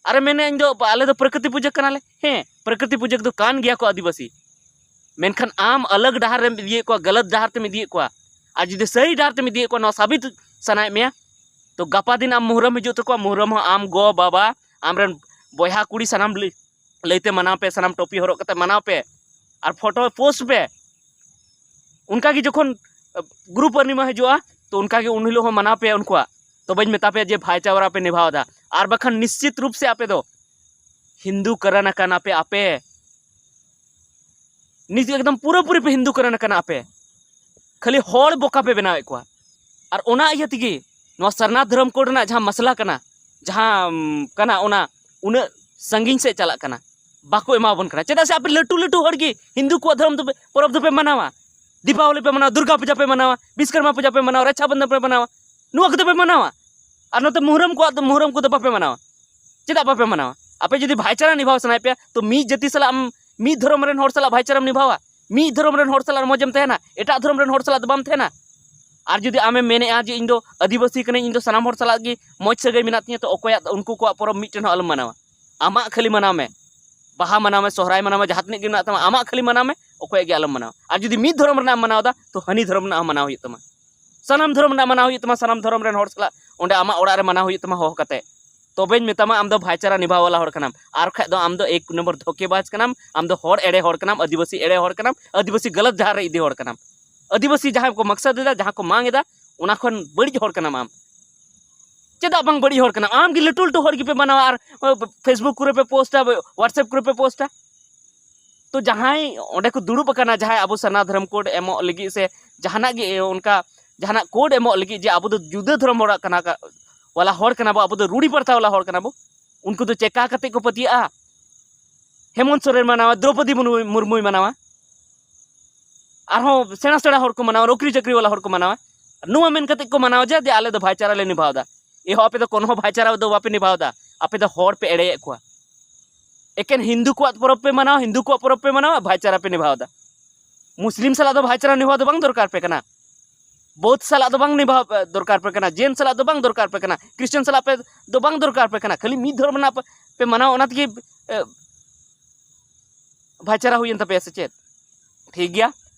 ᱟᱨᱮ ᱢᱮᱱᱟ, "ᱤᱧ ᱫᱚ, ᱟᱞᱮ ᱫᱚ ᱯᱨᱚᱠᱨᱤᱛᱤ ᱯᱩᱡᱟᱹ ᱠᱟᱱᱟᱞᱮ᱾" ᱦᱮᱸ, ᱯᱨᱚᱠᱨᱤᱛᱤ ᱯᱩᱡᱟᱹ ᱫᱚ ᱠᱟᱱ ᱜᱮᱭᱟ ᱠᱚ ᱟᱹᱫᱤᱵᱟᱹᱥᱤ, ᱢᱮᱱᱠᱷᱟᱱ ᱟᱢ ᱟᱞᱟᱜᱽ ᱰᱟᱦᱟᱨ ᱨᱮᱢ ᱤᱫᱤᱭᱮᱫ ᱠᱚᱣᱟ, ᱜᱟᱞᱟᱛ ᱰᱟᱦᱟᱨ ᱛᱮᱢ ᱤᱫᱤᱭᱮᱫ ᱠᱚᱣᱟ᱾ ᱟᱨ ᱡᱩᱫᱤ ᱥᱟᱹᱦᱤ ᱰᱟᱦᱟᱨ ᱛᱮᱢ ᱤᱫᱤᱭᱮᱫ ᱠᱚᱣᱟ, ᱱᱚᱣᱟ ᱥᱟᱵᱤᱛ ᱥᱟᱱᱟᱭᱮᱫ ᱢᱮᱭᱟ, ᱛᱚ ᱜᱟᱯᱟ ᱫᱤᱱ ᱟᱢ ᱢᱩᱦᱨᱚᱢ ᱦᱤᱡᱩᱜ ᱛᱟᱠᱚᱣᱟ, ᱢᱩᱦᱨᱚᱢ ᱦᱚᱸ ᱟᱢ ᱜᱚ ᱵᱟᱵᱟ, ᱟᱢᱨᱮᱱ ᱵᱚᱭᱦᱟ ᱠᱩᱲᱤ ᱥᱟᱱᱟᱢ ᱞᱟᱹᱭ- ᱞᱟᱹᱭᱛᱮ ᱢᱟᱱᱟᱣ ᱯᱮ, ᱥᱟᱱᱟᱢ ᱴᱳᱯᱤ ᱦᱚᱨᱚᱜ ᱠᱟᱛᱮ ᱢᱟᱱᱟᱣ ᱯᱮ, ᱟᱨ ᱯᱷᱳᱴᱳ ᱯᱳᱥᱴ ᱯᱮ᱾ ᱚᱱᱠᱟᱜᱮ ᱡᱚᱠᱷᱚᱱ, ᱟ, ᱜᱩᱨᱩ ᱯᱩᱨᱱᱤᱢᱟ ᱦᱤᱡᱩᱜᱼᱟ, ᱛᱚ ᱚᱱᱠᱟᱜᱮ ᱩᱱ ᱦᱤᱞᱳᱜ ᱦᱚᱸ ᱢᱟᱱᱟᱣ ᱯᱮ ᱩᱱᱠᱩᱣᱟᱜ, ᱛᱚᱵᱮᱧ ᱢᱮᱛᱟ ᱯᱮᱭᱟ ᱡᱮ ᱵᱷᱟᱭᱪᱟᱨᱟ ᱯᱮ ᱱᱤᱵᱷᱟᱣ ᱮᱫᱟ᱾ ᱟᱨ ᱵᱟᱠᱷᱟᱱ ᱱᱤᱥᱪᱤᱛ ᱨᱩᱯ ᱥᱮ ᱟᱯᱮ ᱫᱚ ᱦᱤᱱᱫᱩ ᱠᱟᱨᱟᱱ ᱟᱠᱟᱱᱟ ᱯᱮ ᱟᱯᱮ᱾ ᱱᱤᱡ ᱮᱠᱫᱚᱢ ᱯᱩᱨᱟᱹᱯᱩᱨᱤ ᱯᱮ ᱦᱤᱱᱫᱩ ᱠᱟᱨᱟᱱ ᱟᱠᱟᱱᱟ ᱟᱯᱮ᱾ ᱠᱷᱟᱹᱞᱤ ᱦᱚᱲ ᱵᱚᱠᱟ ᱯᱮ ᱵᱮᱱᱟᱣᱮᱫ ᱠᱚᱣᱟ᱾ ᱟᱨ ᱚᱱᱟ ᱤᱭᱟᱹ ᱛᱮᱜᱮ ᱱᱚᱣᱟ ᱥᱟᱨᱱᱟ ᱫᱷᱚᱨᱚᱢ ᱠᱳᱰ ᱨᱮᱱᱟᱜ ᱡᱟᱦᱟᱸ ᱢᱟᱥᱞᱟ ᱠᱟᱱᱟ, ᱡᱟᱦᱟᱸ, ᱩᱢ, ᱠᱟᱱᱟ, ᱚᱱᱟ ᱩᱱᱟᱹᱜ ᱥᱟᱺᱜᱤᱧ ᱥᱮᱫ ᱪᱟᱞᱟᱜ ᱠᱟᱱᱟ, ᱵᱟᱠᱚ ᱮᱢᱟᱵᱚᱱ ᱠᱟᱱᱟ᱾ ᱪᱮᱫᱟᱜ ᱥᱮ ᱟᱯᱮ ᱞᱟᱹᱴᱩ ᱞᱟᱹᱴᱩ ᱦᱚᱲ ᱜᱮ ᱦᱤᱱᱫᱩ ᱠᱚᱣᱟᱜ ᱫᱷᱚᱨᱚᱢ ᱫᱚᱯᱮ, ᱯᱚᱨᱚᱵᱽ ᱫᱚᱯᱮ ᱢᱟᱱᱟᱣᱟ, ᱫᱤᱯᱟᱵᱚᱞᱤ ᱯᱮ ᱢᱟᱱᱟᱣᱟ, ᱫᱩᱨᱜᱟ ᱯᱩᱡᱟ ᱯᱮ ᱢᱟᱱᱟᱣᱟ, ᱵᱤᱥᱠᱚᱨᱢᱟ ᱯᱩᱡᱟ ᱯᱮ ᱢᱟᱱᱟᱣᱟ, ᱨᱟᱠᱷᱟ ᱵᱚᱱᱫᱷᱚᱱ ᱯᱮ ᱢᱟᱱᱟᱣᱟ, ᱱᱚᱣᱟ ᱠᱚᱫᱚ ᱯᱮ ᱢᱟᱱᱟᱣᱟ᱾ ᱟᱨ ᱱᱚᱛᱮ ᱢᱩᱦᱨᱚᱢ ᱠᱚᱣᱟᱜ ᱫᱚ, ᱢᱩᱦᱨᱚᱢ ᱠᱚᱫᱚ ᱵᱟᱯᱮ ᱢᱟᱱᱟᱣᱟ᱾ ᱪᱮᱫᱟᱜ ᱵᱟᱯᱮ ᱢᱟᱱᱟᱣᱟ? ᱟᱯᱮ ᱡᱩᱫᱤ ᱵᱷᱟᱭᱪᱟᱨᱟ ᱱᱤᱵᱷᱟᱣ ᱥᱟᱱᱟᱭᱮᱫ ᱯᱮᱭᱟ, ᱛᱚ ᱢᱤᱫ ᱡᱟᱹᱛᱤ ᱥᱟᱞᱟᱜ ᱟᱢ, ᱢᱤᱫ ᱫᱷᱚᱨᱚᱢ ᱨᱮᱱ ᱦᱚᱲ ᱥᱟᱞᱟᱜ ᱵᱷᱟᱭᱪᱟᱨᱟᱢ ᱱᱤᱵᱷᱟᱣᱟ, ᱢᱤᱫ ᱫᱷᱚᱨᱚᱢ ᱨᱮᱱ ᱦᱚᱲ ᱥᱟᱞᱟᱜ ᱢᱚᱡᱮᱢ ᱛᱟᱦᱮᱱᱟ, ᱮᱴᱟᱜ ᱫᱷᱚᱨᱚᱢ ᱨᱮᱱ ᱦᱚᱲ ᱥᱟᱞᱟᱜ ᱫᱚ ᱵᱟᱢ ᱛᱟᱦᱮᱱᱟ᱾ ᱟᱨ ᱡᱩᱫᱤ ᱟᱢᱮᱢ ᱢᱮᱱᱮᱫᱼᱟ ᱡᱮ ᱤᱧ ᱫᱚ ᱟᱹᱫᱤᱵᱟᱹᱥᱤ ᱠᱟᱹᱱᱟᱹᱧ, ᱤᱧ ᱫᱚ ᱥᱟᱱᱟᱢ ᱦᱚᱲ ᱥᱟᱞᱟᱜ ᱜᱮ ᱢᱚᱡᱽ ᱥᱟᱹᱜᱟᱹᱭ ᱢᱮᱱᱟᱜ ᱛᱤᱧᱟᱹ, ᱛᱚ ᱚᱠᱚᱭᱟᱜ, ᱩᱱᱠᱩ ᱠᱚᱣᱟᱜ ᱯᱚᱨᱚᱵᱽ ᱢᱤᱫᱴᱮᱱ ᱦᱚᱸ ᱟᱞᱚᱢ ᱢᱟᱱᱟᱣᱟ᱾ ᱟᱢᱟᱜ ᱠᱷᱟᱹᱞᱤ ᱢᱟᱱᱟᱣ ᱢᱮ, ᱵᱟᱦᱟ ᱢᱟᱱᱟᱣ ᱢᱮ, ᱥᱚᱦᱨᱟᱭ ᱢᱟᱱᱟᱣ ᱢᱮ, ᱡᱟᱦᱟᱸ ᱛᱤᱱᱟᱹᱜ ᱜᱮ ᱢᱮᱱᱟᱜ ᱛᱟᱢᱟ, ᱟᱢᱟᱜ ᱠᱷᱟᱹᱞᱤ ᱢᱟᱱᱟᱣ ᱢᱮ, ᱚᱠᱚᱭᱟᱜ ᱜᱮ ᱟᱞᱚᱢ ᱢᱟᱱᱟᱣᱟ᱾ ᱟᱨ ᱡᱩᱫᱤ ᱢᱤᱫ ᱫᱷᱚᱨᱚᱢ ᱨᱮᱱᱟᱜ ᱮᱢ ᱢᱟᱱᱟᱣ ᱮᱫᱟ, ᱛᱚ ᱦᱟᱹᱱᱤ ᱫᱷᱚᱨᱚᱢ ᱨᱮᱱᱟᱜ ᱦᱚᱸ ᱢᱟᱱᱟᱣ ᱦᱩᱭᱩᱜ ᱛᱟᱢᱟ᱾ ᱥᱟᱱᱟᱢ ᱫᱷᱚᱨᱚᱢ ᱨᱮᱱᱟᱜ ᱢᱟᱱᱟᱣ ᱦᱩᱭᱩᱜ ᱛᱟᱢᱟ, ᱥᱟᱱᱟᱢ ᱫᱷᱚᱨᱚᱢ ᱨᱮᱱ ᱦᱚᱲ ᱥᱟᱞᱟᱜ ᱚᱸᱰᱮ ᱟᱢᱟᱜ ᱚᱲᱟᱜ ᱨᱮ ᱢᱟᱱᱟᱣ ᱦᱩᱭᱩᱜ ᱛᱟᱢᱟ ᱦᱚᱦᱚ ᱠᱟᱛᱮ᱾ ᱛᱚᱵᱮᱧ ᱢᱮᱛᱟᱢᱟ ᱟᱢ ᱫᱚ ᱵᱷᱟᱭᱪᱟᱨᱟ ᱱᱤᱵᱷᱟᱣ ᱣᱟᱞᱟ ᱦᱚᱲ ᱠᱟᱱᱟᱢ᱾ ᱟᱨ ᱵᱟᱠᱷᱟᱡ ᱫᱚ ᱟᱢ ᱫᱚ ᱮᱠ ᱱᱚᱢᱵᱚᱨ ᱫᱷᱳᱠᱮᱵᱟᱡᱽ ᱠᱟᱱᱟᱢ, ᱟᱢ ᱫᱚ ᱦᱚᱲ ᱮᱲᱮ ᱦᱚᱲ ᱠᱟᱱᱟᱢ, ᱟᱹᱫᱤᱵᱟᱹᱥᱤ ᱮᱲᱮ ᱦᱚᱲ ᱠᱟᱱᱟᱢ, ᱟᱹᱫᱤᱵᱟᱹᱥᱤ ᱜᱟᱞᱟᱛ ᱰᱟᱦᱟᱨ ᱨᱮ ᱤᱫᱤ ᱦᱚᱲ ᱠᱟᱱᱟᱢ᱾ ᱟᱹᱫᱤᱵᱟᱹᱥᱤ ᱡᱟᱦᱟᱸ ᱠᱚ ᱢᱟᱠᱥᱟᱫ ᱮᱫᱟ, ᱡᱟᱦᱟᱸ ᱠᱚ ᱢᱟᱝ ᱮᱫᱟ, ᱚᱱᱟ ᱠᱷᱚᱱ ᱵᱟᱹᱲᱤᱡ ᱦᱚᱲ ᱠᱟᱱᱟᱢ ᱟᱢ᱾ ᱪᱮᱫᱟᱜ ᱵᱟᱝ ᱵᱟᱹᱲᱤᱡ ᱦᱚᱲ ᱠᱟᱱᱟ? ᱟᱢ ᱜᱮ ᱞᱟᱹᱴᱩ ᱞᱟᱹᱴᱩ ᱦᱚᱲ ᱜᱮᱯᱮ ᱢᱟᱱᱟᱣᱟ ᱟᱨ, ᱚ, Facebook ᱠᱚᱨᱮ ᱯᱮ ᱯᱳᱥᱴᱟ, WhatsApp ᱠᱚᱨᱮ ᱯᱮ ᱯᱳᱥᱴᱟ᱾ ᱛᱚ ᱡᱟᱦᱟᱸᱭ ᱚᱸᱰᱮ ᱠᱚ ᱫᱩᱲᱩᱵ ᱟᱠᱟᱱᱟ, ᱡᱟᱦᱟᱸᱭ ᱟᱵᱚ ᱥᱟᱨᱱᱟ ᱫᱷᱚᱨᱚᱢ ᱠᱳᱰ ᱮᱢᱚᱜ ᱞᱟᱹᱜᱤᱫ ᱥᱮ ᱡᱟᱦᱟᱱᱟᱜ ᱜᱮ ᱚᱱᱠᱟ ᱡᱟᱦᱟᱱᱟᱜ ᱠᱳᱰ ᱮᱢᱚᱜ ᱞᱟᱹᱜᱤᱫ ᱡᱮ ᱟᱵᱚ ᱫᱚ ᱡᱩᱫᱟᱹ ᱫᱷᱚᱨᱚᱢ ᱦᱚᱲᱟᱜ ᱠᱟᱱᱟ ᱠᱟ-, ᱣᱟᱞᱟ ᱦᱚᱲ ᱠᱟᱱᱟ ᱵᱚ, ᱟᱵᱚ ᱫᱚ ᱨᱩᱲᱤ ᱯᱨᱚᱛᱷᱟ ᱣᱟᱞᱟ ᱦᱚᱲ ᱠᱟᱱᱟ ᱵᱚ, ᱩᱱᱠᱩ ᱫᱚ ᱪᱮᱠᱟ ᱠᱟᱛᱮ ᱠᱚ ᱯᱟᱹᱛᱭᱟᱹᱜᱼᱟ? ᱦᱮᱢᱚᱱᱛ ᱥᱚᱨᱮᱱ ᱢᱟᱱᱟᱣᱟ, ᱫᱨᱚᱯᱚᱫᱤ ᱢᱩᱨᱢᱩ-, ᱢᱩᱨᱢᱩᱭ ᱢᱟᱱᱟᱣᱟ, ᱟᱨᱦᱚᱸ ᱥᱮᱬᱟ ᱥᱮᱬᱟ ᱦᱚᱲ ᱠᱚ ᱢᱟᱱᱟᱣᱟ, ᱱᱚᱠᱨᱤ ᱪᱟᱹᱠᱨᱤ ᱣᱟᱞᱟ ᱦᱚᱲ ᱠᱚ ᱢᱟᱱᱟᱣᱟ᱾ ᱱᱚᱣᱟ ᱢᱮᱱ ᱠᱟᱛᱮ ᱠᱚ ᱢᱟᱱᱟᱣᱟ ᱡᱮ, ᱡᱮ ᱟᱞᱮ ᱫᱚ ᱵᱷᱟᱭᱪᱟᱨᱟ ᱞᱮ ᱱᱤᱵᱷᱟᱣ ᱮᱫᱟ᱾ ᱮ ᱦᱚᱸ, ᱟᱯᱮ ᱫᱚ ᱠᱳᱱᱳ ᱵᱷᱟᱭᱪᱟᱨᱟ ᱫᱚ ᱵᱟᱯᱮ ᱱᱤᱵᱷᱟᱣ ᱮᱫᱟ, ᱟᱯᱮ ᱫᱚ ᱦᱚᱲ ᱯᱮ ᱮᱲᱮᱭᱮᱫ ᱠᱚᱣᱟ᱾ ᱮᱠᱮᱱ ᱦᱤᱱᱫᱩ ᱠᱚᱣᱟᱜ ᱯᱚᱨᱚᱵᱽ ᱯᱮ ᱢᱟᱱᱟᱣᱟ, ᱦᱤᱱᱫᱩ ᱠᱚᱣᱟᱜ ᱯᱚᱨᱚᱵᱽ ᱯᱮ ᱢᱟᱱᱟᱣᱟ, ᱵᱷᱟᱭᱪᱟᱨᱟ ᱯᱮ ᱱᱤᱵᱷᱟᱣ ᱮᱫᱟ᱾ ᱢᱩᱥᱞᱤᱢ ᱥᱟᱞᱟᱜ ᱫᱚ ᱵᱷᱟᱭᱪᱟᱨᱟ ᱱᱤᱵᱷᱟᱣ ᱫᱚ ᱵᱟᱝ ᱫᱚᱨᱠᱟᱨ ᱯᱮ ᱠᱟᱱᱟ᱾ ᱵᱳᱫᱷ ᱥᱟᱞᱟᱜ ᱫᱚ ᱵᱟᱝ ᱱᱤᱵᱷᱟᱣ ᱯᱮ, ᱫᱚᱨᱠᱟᱨ ᱯᱮ ᱠᱟᱱᱟ, ᱡᱮᱱ ᱥᱟᱞᱟᱜ ᱫᱚ ᱵᱟᱝ ᱫᱚᱨᱠᱟᱨ ᱯᱮ ᱠᱟᱱᱟ, ᱠᱨᱤᱥᱪᱟᱱ ᱥᱟᱞᱟᱜ ᱯᱮ ᱫᱚ ᱵᱟᱝ ᱫᱚᱨᱠᱟᱨ ᱯᱮ ᱠᱟᱱᱟ, ᱠᱷᱟᱹᱞᱤ ᱢᱤᱫ ᱫᱷᱚᱨᱚᱢ ᱨᱮᱱᱟᱜ ᱯᱮ, ᱯᱮ ᱢᱟᱱᱟᱣᱟ, ᱚᱱᱟ ᱛᱮᱜᱮ, ᱮ, ᱵᱷᱟᱭᱪᱟᱨᱟ ᱦᱩᱭᱮᱱ ᱛᱟᱯᱮᱭᱟ ᱥᱮ ᱪᱮᱫ? ᱴᱷᱤᱠ ᱜᱮᱭᱟ,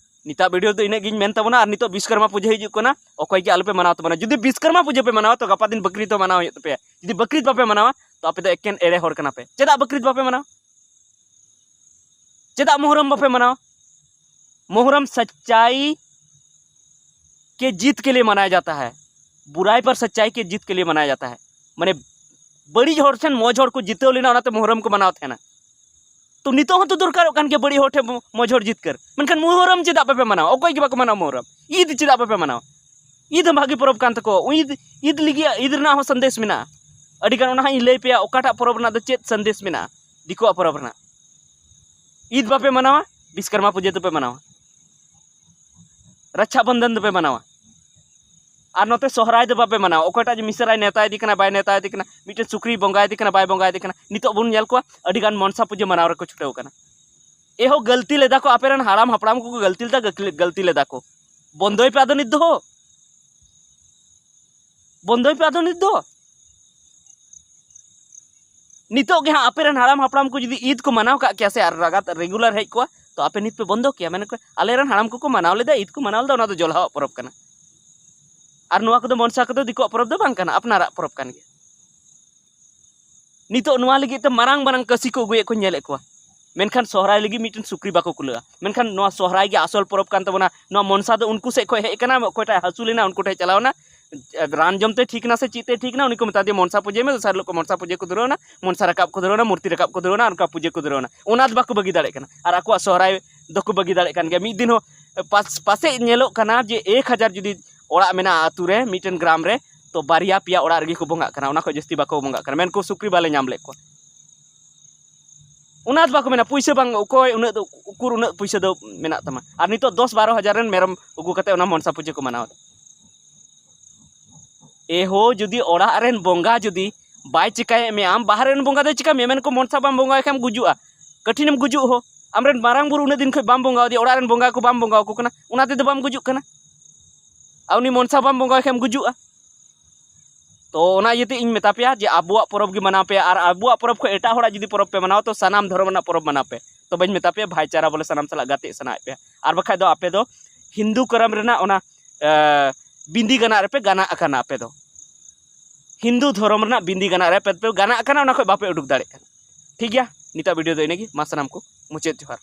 ᱱᱤᱛᱟᱜ ᱵᱷᱤᱰᱤᱭᱳ ᱫᱚ ᱤᱱᱟᱹᱜ ᱜᱤᱧ ᱢᱮᱱ ᱛᱟᱵᱚᱱᱟ᱾ ᱟᱨ ᱱᱤᱛᱚᱜ ᱵᱤᱥᱠᱚᱨᱢᱟ ᱯᱩᱡᱟᱹ ᱦᱤᱡᱩᱜ ᱠᱟᱱᱟ, ᱚᱠᱚᱭ ᱜᱮ ᱟᱞᱚᱯᱮ ᱢᱟᱱᱟᱣ ᱛᱟᱵᱚᱱᱟ᱾ ᱡᱩᱫᱤ ᱵᱤᱥᱠᱚᱨᱢᱟ ᱯᱩᱡᱟᱹ ᱯᱮ ᱢᱟᱱᱟᱣᱟ, ᱛᱚ ᱜᱟᱯᱟ ᱫᱤᱱ ᱵᱟᱠᱨᱤᱫ ᱫᱚ ᱢᱟᱱᱟᱣ ᱦᱩᱭᱩᱜ ᱛᱟᱯᱮᱭᱟ᱾ ᱡᱩᱫᱤ ᱵᱟᱠᱨᱤᱫ ᱵᱟᱯᱮ ᱢᱟᱱᱟᱣᱟ, ᱛᱚ ᱟᱯᱮ ᱫᱚ ᱮᱠᱮᱱ ᱮᱲᱮ ᱦᱚᱲ ᱠᱟᱱᱟ ᱯᱮ᱾ ᱪᱮᱫᱟᱜ ᱵᱟᱠᱨᱤᱫ ᱵᱟᱯᱮ ᱢᱟᱱᱟᱣᱟ? ᱪᱮᱫᱟᱜ ᱢᱚᱦᱨᱚᱢ ᱵᱟᱯᱮ ᱢᱟᱱᱟᱣᱟ? ᱢᱚᱦᱨᱚᱢ ᱥᱟᱪᱪᱟᱭ ᱠᱮ ᱡᱤᱛ ᱠᱮ ᱞᱤᱭᱮ ᱢᱟᱱᱟᱭᱟ ᱡᱟᱛᱟ ᱦᱟᱭ, ᱵᱩᱨᱟᱭ ᱯᱟᱨ ᱥᱟᱪᱪᱟᱭ ᱠᱮ ᱡᱤᱛ ᱠᱮ ᱞᱤᱭᱮ ᱢᱟᱱᱟᱭᱟ ᱡᱟᱛᱟ ᱦᱟᱭ᱾ ᱢᱟᱱᱮ, ᱵᱟᱹᱲᱤᱡ ᱦᱚᱲ ᱴᱷᱮᱱ ᱢᱚᱡᱽ ᱦᱚᱲ ᱠᱚ ᱡᱤᱛᱟᱹᱣ ᱞᱮᱱᱟ, ᱚᱱᱟᱛᱮ ᱢᱚᱦᱨᱚᱢ ᱠᱚ ᱢᱟᱱᱟᱣ ᱛᱟᱦᱮᱱᱟ᱾ ᱛᱚ ᱱᱤᱛᱚᱜ ᱦᱚᱸᱛᱚ ᱫᱚᱨᱠᱟᱨᱚᱜ ᱠᱟᱱ ᱜᱮᱭᱟ ᱵᱟᱹᱲᱤᱡ ᱦᱚᱲ ᱴᱷᱮᱱ ᱢᱚᱡᱽ ᱦᱚᱲ ᱡᱤᱛᱠᱟᱹᱨ᱾ ᱢᱮᱱᱠᱷᱟᱱ ᱢᱩᱦᱚᱨᱚᱢ ᱪᱮᱫᱟᱜ ᱵᱟᱯᱮ ᱢᱟᱱᱟᱣᱟ? ᱚᱠᱚᱭ ᱜᱮ ᱵᱟᱠᱚ ᱢᱟᱱᱟᱣᱟ ᱢᱩᱦᱚᱨᱚᱢ᱾ ᱤᱫ ᱪᱮᱫᱟᱜ ᱵᱟᱯᱮ ᱢᱟᱱᱟᱣᱟ? ᱤᱫ ᱦᱚᱸ ᱵᱷᱟᱹᱜᱤ ᱯᱚᱨᱚᱵᱽ ᱠᱟᱱ ᱛᱟᱠᱚᱣᱟ᱾ ᱤᱫ, ᱤᱫ ᱞᱟᱹᱜᱤᱫ, ᱤᱫ ᱨᱮᱱᱟᱜ ᱦᱚᱸ ᱥᱟᱸᱫᱮᱥ ᱢᱮᱱᱟᱜᱼᱟ᱾ ᱟᱹᱰᱤᱜᱟᱱ ᱚᱱᱟ ᱦᱚᱸ ᱤᱧ ᱞᱟᱹᱭ ᱯᱮᱭᱟ, ᱚᱠᱟᱴᱟᱜ ᱯᱚᱨᱚᱵᱽ ᱨᱮᱱᱟᱜ ᱫᱚ ᱪᱮᱫ ᱥᱟᱸᱫᱮᱥ ᱢᱮᱱᱟᱜᱼᱟ ᱫᱤᱠᱩᱣᱟᱜ ᱯᱚᱨᱚᱵᱽ ᱨᱮᱱᱟᱜ᱾ ᱤᱫ ᱵᱟᱯᱮ ᱢᱟᱱᱟᱣᱟ, ᱵᱤᱥᱠᱚᱨᱢᱟ ᱯᱩᱡᱟᱹ ᱫᱚᱯᱮ ᱢᱟᱱᱟᱣᱟ᱾ ᱨᱟᱠᱷᱟ ᱵᱚᱱᱫᱷᱚᱱ ᱫᱚᱯᱮ ᱢᱟᱱᱟᱣᱟ᱾ ᱟᱨ ᱱᱚᱛᱮ ᱥᱚᱦᱨᱟᱭ ᱫᱚ ᱵᱟᱯᱮ ᱢᱟᱱᱟᱣᱟ᱾ ᱚᱠᱚᱭᱴᱟᱜ ᱡᱮ ᱢᱤᱥᱨᱟᱭ ᱱᱮᱣᱛᱟᱭᱮᱫᱮ ᱠᱟᱱᱟ, ᱵᱟᱭ ᱱᱮᱣᱛᱟᱭᱮᱫᱮ ᱠᱟᱱᱟ, ᱢᱤᱫᱴᱮᱱ ᱥᱩᱠᱨᱤᱭ ᱵᱚᱸᱜᱟᱭᱮᱫᱮ ᱠᱟᱱᱟ, ᱵᱟᱭ ᱵᱚᱸᱜᱟᱭᱮᱫᱮ ᱠᱟᱱᱟ, ᱱᱤᱛᱚᱜ ᱵᱚᱱ ᱧᱮᱞ ᱠᱚᱣᱟ ᱟᱹᱰᱤᱜᱟᱱ ᱢᱚᱱᱥᱟ ᱯᱩᱡᱟᱹ ᱢᱟᱱᱟᱣ ᱨᱮᱠᱚ ᱪᱷᱩᱴᱟᱹᱣ ᱠᱟᱱᱟ᱾ ᱮᱦᱚᱸ ᱜᱟᱹᱞᱛᱤ ᱞᱮᱫᱟ ᱠᱚ, ᱟᱯᱮᱨᱮᱱ ᱦᱟᱲᱟᱢ ᱦᱟᱯᱲᱟᱢ ᱠᱚᱠᱚ ᱜᱟᱹᱞᱛᱤ ᱞᱮᱫᱟ, ᱜᱟᱹᱞᱛᱤ ᱞᱮᱫᱟ ᱠᱚ᱾ ᱵᱚᱱᱫᱚᱭ ᱯᱮ ᱟᱫᱚ ᱱᱤᱛ ᱫᱚ᱾ ᱵᱚᱱᱫᱚᱭ ᱯᱮ ᱟᱫᱚ ᱱᱤᱛ ᱫᱚ᱾ ᱱᱤᱛᱚᱜ ᱜᱮ ᱦᱟᱸᱜ ᱟᱯᱮᱨᱮᱱ ᱦᱟᱲᱟᱢ ᱦᱟᱯᱲᱟᱢ ᱠᱚ ᱡᱩᱫᱤ ᱤᱫ ᱠᱚ ᱢᱟᱱᱟᱣ ᱠᱟᱜ ᱠᱮᱭᱟ ᱥᱮ, ᱟᱨ ᱨᱟᱜᱟᱛ regular ᱦᱮᱡ ᱠᱚᱜᱼᱟ, ᱛᱚ ᱟᱯᱮ ᱱᱤᱛ ᱯᱮ ᱵᱚᱱᱫᱚ ᱠᱮᱭᱟ᱾ ᱢᱮᱱ ᱠᱚ, ᱟᱞᱮᱨᱮᱱ ᱦᱟᱲᱟᱢ ᱠᱚᱠᱚ ᱢᱟᱱᱟᱣ ᱞᱮᱫᱟ, ᱤᱫ ᱠᱚ ᱢᱟᱱᱟᱣ ᱞᱮᱫᱟ, ᱚᱱᱟ ᱫᱚ ᱡᱚᱞᱦᱟᱣᱟᱜ ᱯᱚᱨᱚᱵᱽ ᱠᱟᱱᱟ᱾ ᱟᱨ ᱱᱚᱣᱟ ᱠᱚᱫᱚ ᱢᱚᱱᱥᱟ ᱠᱚᱫᱚ ᱫᱤᱠᱩᱣᱟᱜ ᱯᱚᱨᱚᱵᱽ ᱫᱚ ᱵᱟᱝ ᱠᱟᱱᱟ, ᱟᱯᱱᱟᱨᱟᱜ ᱯᱚᱨᱚᱵᱽ ᱠᱟᱱ ᱜᱮᱭᱟ᱾ ᱱᱤᱛᱚᱜ ᱱᱚᱣᱟ ᱞᱟᱹᱜᱤᱫ ᱛᱮ ᱢᱟᱨᱟᱝ ᱢᱟᱨᱟᱝ ᱠᱟᱹᱥᱤ ᱠᱚ ᱟᱹᱜᱩᱭᱮᱫ ᱠᱚ ᱧᱮᱞᱮᱫ ᱠᱚᱣᱟ, ᱢᱮᱱᱠᱷᱟᱱ ᱥᱚᱦᱨᱟᱭ ᱞᱟᱹᱜᱤᱫ ᱢᱤᱫᱴᱮᱱ ᱥᱩᱠᱨᱤ ᱵᱟᱠᱚ ᱠᱩᱞᱟᱹᱜᱼᱟ᱾ ᱢᱮᱱᱠᱷᱟᱱ ᱱᱚᱣᱟ ᱥᱚᱦᱨᱟᱭ ᱜᱮ ᱟᱥᱚᱞ ᱯᱚᱨᱚᱵᱽ ᱠᱟᱱ ᱛᱟᱵᱚᱱᱟ᱾ ᱱᱚᱣᱟ ᱢᱚᱱᱥᱟ ᱫᱚ ᱩᱱᱠᱩ ᱥᱮᱫ ᱠᱷᱚᱱ ᱦᱮᱡ ᱟᱠᱟᱱᱟ, ᱚᱠᱚᱭᱴᱟᱜ ᱦᱟᱹᱥᱩ ᱞᱮᱱᱟ ᱩᱱᱠᱩ ᱴᱷᱮᱱ ᱪᱟᱞᱟᱣ ᱮᱱᱟ, ᱨᱟᱱ ᱡᱚᱢ ᱛᱮ ᱴᱷᱤᱠ ᱱᱟ ᱥᱮ ᱪᱮᱫ ᱛᱮ ᱴᱷᱤᱠ ᱱᱟ, ᱩᱱᱤ ᱠᱚ ᱢᱮᱛᱟ ᱫᱮᱭᱟ ᱢᱚᱱᱥᱟ ᱯᱩᱡᱟᱹᱭ ᱢᱮ, ᱫᱚᱥᱟᱨ ᱦᱤᱞᱳᱜ ᱠᱚ ᱢᱚᱱᱥᱟ ᱯᱩᱡᱟᱹ ᱠᱚ ᱫᱷᱩᱨᱟᱹᱣ ᱮᱱᱟ, ᱢᱚᱱᱥᱟ ᱨᱟᱠᱟᱵ ᱠᱚ ᱫᱷᱩᱨᱟᱹᱣ ᱮᱱᱟ, ᱢᱩᱨᱛᱤ ᱨᱟᱠᱟᱵ ᱠᱚ ᱫᱷᱩᱨᱟᱹᱣ ᱮᱱᱟ, ᱚᱱᱠᱟ ᱯᱩᱡᱟᱹ ᱠᱚ ᱫᱷᱩᱨᱟᱹᱣ ᱮᱱᱟ᱾ ᱚᱱᱟ ᱫᱚ ᱵᱟᱠᱚ ᱵᱟᱹᱜᱤ ᱫᱟᱲᱮᱭᱟᱜ ᱠᱟᱱᱟ, ᱟᱨ ᱟᱠᱚᱣᱟᱜ ᱥᱚᱦᱨᱟᱭ ᱫᱚᱠᱚ ᱵᱟᱹᱜᱤ ᱫᱟᱲᱮᱭᱟᱜ ᱠᱟᱱ ᱜᱮᱭᱟ᱾ ᱢᱤᱫ ᱫᱤᱱ ᱦᱚᱸ ᱯᱟᱥ-, ᱯᱟᱥᱮᱡ ᱧᱮᱞᱚᱜ ᱠᱟᱱᱟ ᱡᱮ ᱮᱠ ᱦᱟᱡᱟᱨ ᱡᱩᱫᱤ ᱚᱲᱟᱜ ᱢᱮᱱᱟᱜᱼᱟ ᱟᱹᱛᱩ ᱨᱮ, ᱢᱤᱫᱴᱮᱱ ᱜᱨᱟᱢ ᱨᱮ, ᱛᱚ ᱵᱟᱨᱭᱟ ᱯᱮᱭᱟ ᱚᱲᱟᱜ ᱨᱮᱜᱮ ᱠᱚ ᱵᱚᱸᱜᱟᱜ ᱠᱟᱱᱟ, ᱚᱱᱟ ᱠᱷᱚᱱ ᱡᱟᱹᱥᱛᱤ ᱵᱟᱠᱚ ᱵᱚᱸᱜᱟᱜ ᱠᱟᱱᱟ, ᱢᱮᱱᱠᱚ ᱥᱩᱠᱨᱤ ᱵᱟᱞᱮ ᱧᱟᱢ ᱞᱮᱫ ᱠᱚᱣᱟ᱾ ᱚᱱᱟ ᱫᱚ ᱵᱟᱠᱚ ᱢᱮᱱᱟ ᱯᱩᱭᱥᱟᱹ ᱵᱟᱝ, ᱚᱠᱚᱭ ᱩᱱᱟᱹᱜ ᱫᱚ, ᱩᱠᱩᱨ ᱩᱱᱟᱹᱜ ᱯᱩᱭᱥᱟᱹ ᱫᱚ ᱢᱮᱱᱟᱜ ᱛᱟᱢᱟ? ᱟᱨ ᱱᱤᱛᱚᱜ ᱫᱚᱥ ᱵᱟᱨᱚ ᱦᱟᱡᱟᱨ ᱨᱮᱱ ᱢᱮᱨᱚᱢ ᱟᱹᱜᱩ ᱠᱟᱛᱮ ᱚᱱᱟ ᱢᱚᱱᱥᱟ ᱯᱩᱡᱟᱹ ᱠᱚ ᱢᱟᱱᱟᱣ ᱮᱫᱟ᱾ ᱮ ᱦᱳ, ᱡᱩᱫᱤ ᱚᱲᱟᱜ ᱨᱮᱱ ᱵᱚᱸᱜᱟ ᱡᱩᱫᱤ ᱵᱟᱭ ᱪᱤᱠᱟᱹᱭᱮᱫ ᱢᱮᱭᱟ, ᱟᱢ ᱵᱟᱦᱨᱮ ᱨᱮᱱ ᱵᱚᱸᱜᱟ ᱫᱚᱭ ᱪᱤᱠᱟᱹ ᱢᱮᱭᱟ? ᱢᱮᱱᱠᱚ ᱢᱚᱱᱥᱟ ᱵᱟᱢ ᱵᱚᱸᱜᱟᱭ ᱠᱷᱟᱱ ᱜᱩᱡᱩᱜᱼᱟ, ᱠᱟᱹᱴᱷᱤᱱᱮᱢ ᱜᱩᱡᱩᱜ ᱦᱳ᱾ ᱟᱢᱨᱮᱱ ᱢᱟᱨᱟᱝ ᱵᱩᱨᱩ ᱩᱱᱟᱹᱜ ᱫᱤᱱ ᱠᱷᱚᱱ ᱵᱟᱢ ᱵᱚᱸᱜᱟ ᱟᱫᱮᱭᱟ, ᱚᱲᱟᱜ ᱨᱮᱱ ᱵᱚᱸᱜᱟ ᱠᱚ ᱵᱟᱢ ᱵᱚᱸᱜᱟ ᱟᱠᱚ ᱠᱟᱱᱟ, ᱚᱱᱟ ᱛᱮᱫᱚ ᱵᱟᱢ ᱜᱩᱡᱩᱜ ᱠᱟᱱᱟ᱾ ᱟᱨ ᱩᱱᱤ ᱢᱚᱱᱥᱟ ᱵᱟᱢ ᱵᱚᱸᱜᱟᱭ ᱠᱷᱟᱱ ᱜᱩᱡᱩᱜᱼᱟ᱾ ᱛᱚ ᱚᱱᱟ ᱤᱭᱟᱹᱛᱮ ᱤᱧ ᱢᱮᱛᱟ ᱯᱮᱭᱟ ᱡᱮ ᱟᱵᱚᱣᱟᱜ ᱯᱚᱨᱚᱵᱽ ᱜᱮ ᱢᱟᱱᱟᱣ ᱯᱮ, ᱟᱨ ᱟᱵᱚᱣᱟᱜ ᱯᱚᱨᱚᱵᱽ ᱠᱷᱚᱱ ᱮᱴᱟᱜ ᱦᱚᱲᱟᱜ ᱡᱩᱫᱤ ᱯᱚᱨᱚᱵᱽ ᱯᱮ ᱢᱟᱱᱟᱣᱟ, ᱛᱚ ᱥᱟᱱᱟᱢ ᱫᱷᱚᱨᱚᱢ ᱨᱮᱱᱟᱜ ᱯᱚᱨᱚᱵᱽ ᱢᱟᱱᱟᱣ ᱯᱮ᱾ ᱛᱚᱵᱮᱧ ᱢᱮᱛᱟ ᱯᱮᱭᱟ ᱵᱷᱟᱭᱪᱟᱨᱟ ᱵᱚᱞᱮ ᱥᱟᱱᱟᱢ ᱥᱟᱞᱟᱜ ᱜᱟᱛᱮᱜ ᱥᱟᱱᱟᱭᱮᱫ ᱯᱮᱭᱟ, ᱟᱨ ᱵᱟᱠᱷᱟᱡ ᱫᱚ ᱟᱯᱮ ᱫᱚ ᱦᱤᱱᱫᱩ ᱠᱚᱨᱚᱢ ᱨᱮᱱᱟᱜ ᱚᱱᱟ, ᱮ, ᱵᱤᱱᱫᱤ ᱜᱟᱱᱟᱜ ᱨᱮᱯᱮ ᱜᱟᱱᱟᱜ ᱠᱟᱱᱟ᱾ ᱟᱯᱮ ᱫᱚ ᱦᱤᱱᱫᱩ ᱫᱷᱚᱨᱚᱢ ᱨᱮᱱᱟᱜ ᱵᱤᱱᱫᱤ ᱜᱟᱱᱟᱜ ᱨᱮᱯᱮ ᱯᱮ ᱜᱟᱱᱟᱜ ᱠᱟᱱᱟ, ᱚᱱᱟ ᱠᱷᱚᱱ ᱵᱟᱯᱮ ᱩᱰᱩᱠ ᱫᱟᱲᱮᱭᱟᱜ ᱠᱟᱱᱟ᱾ ᱴᱷᱤᱠ ᱜᱮᱭᱟ, ᱱᱤᱛᱟᱜ ᱵᱷᱤᱰᱤᱭᱳ ᱫᱚ ᱤᱱᱟᱹᱜᱮ᱾ ᱢᱟ ᱥᱟᱱᱟᱢ ᱠᱚ ᱢᱩᱪᱟᱹᱫ ᱡᱚᱦᱟᱨ᱾